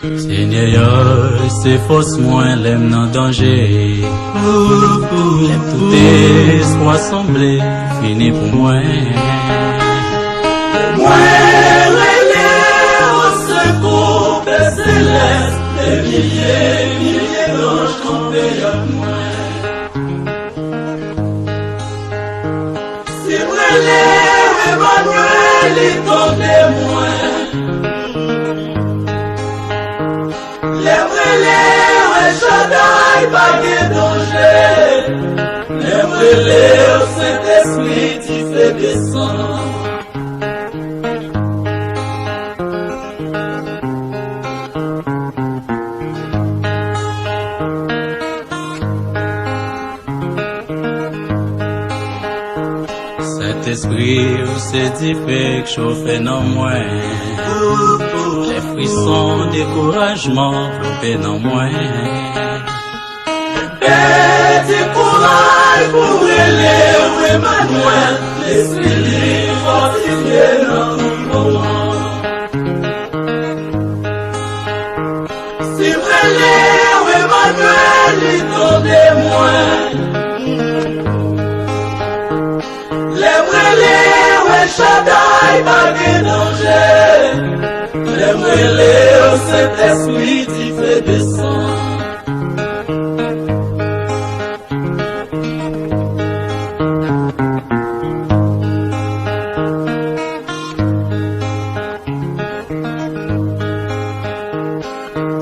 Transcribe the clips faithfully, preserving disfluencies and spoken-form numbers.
Senyè, se fòs mwen lè m nan danje. Lè tout espwa sanble fini pou mwen. Mwen rele o sekou, Pè Selès, de milye, milye zanj kanpe ak mwen. Si m rele Emanyèl, li tande mwen. Lè m rele w, El Chaddai, pa gen danje. Lè m rele w, Sentespri, dife desann. Sentespri, ou se dife k chofe nan mwen. Lè frison, dekourajman vlope nan mwen. Pèdi kouraj pou rele w Emanyèl, Lespri li fòtifye nan tout moman. Si m rele w Emanyèl, li tande mwen. Lè m rele w El Chaddai, pa gen danje. Lè m rele w Sentespri, dife desann.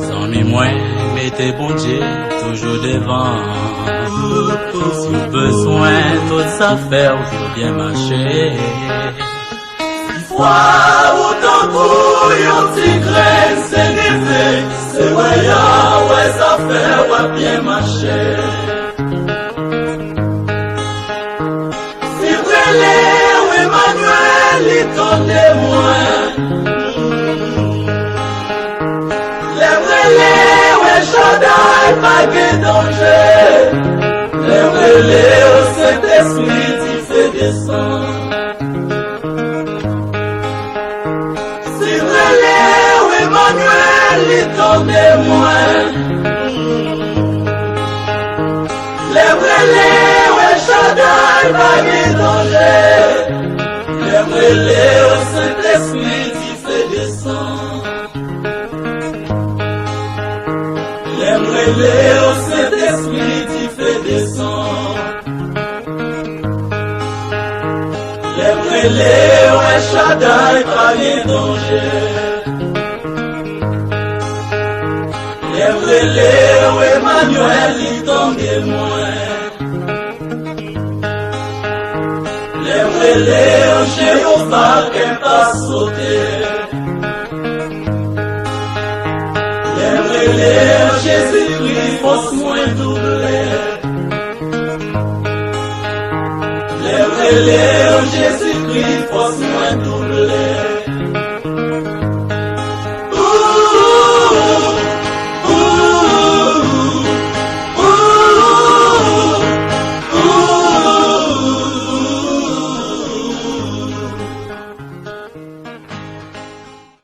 Zanmi mwen, mete Bondye toujou devan. Si w bezwen, tout zafè w yo byen mache. Si fwa ou tankou yon ti grenn seneve, se wè y a wè zafè w ap byen mache. Si m rele w Emanyèl, li tande mwen. Lè m rele w El Chaddai, pa gen danje. Lè m rele w Sentespri, dife desann. Si m rele w Emanyèl, li tande mwen. Lè m rele w El Chaddai, pa gen danje. Lè m rele w Sentespri, dife desann. Lè m rele w Sentespri, dife desann. Lè m rele w El Chaddai, pa gen danje. Lè m rele w Emanyèl, li tande mwen. Lè m rele w Jewova, kè m pa sote. Lè m rele w Jezikri, fòs mwen double. Lè m rele w Jezikri, fòs mwen double.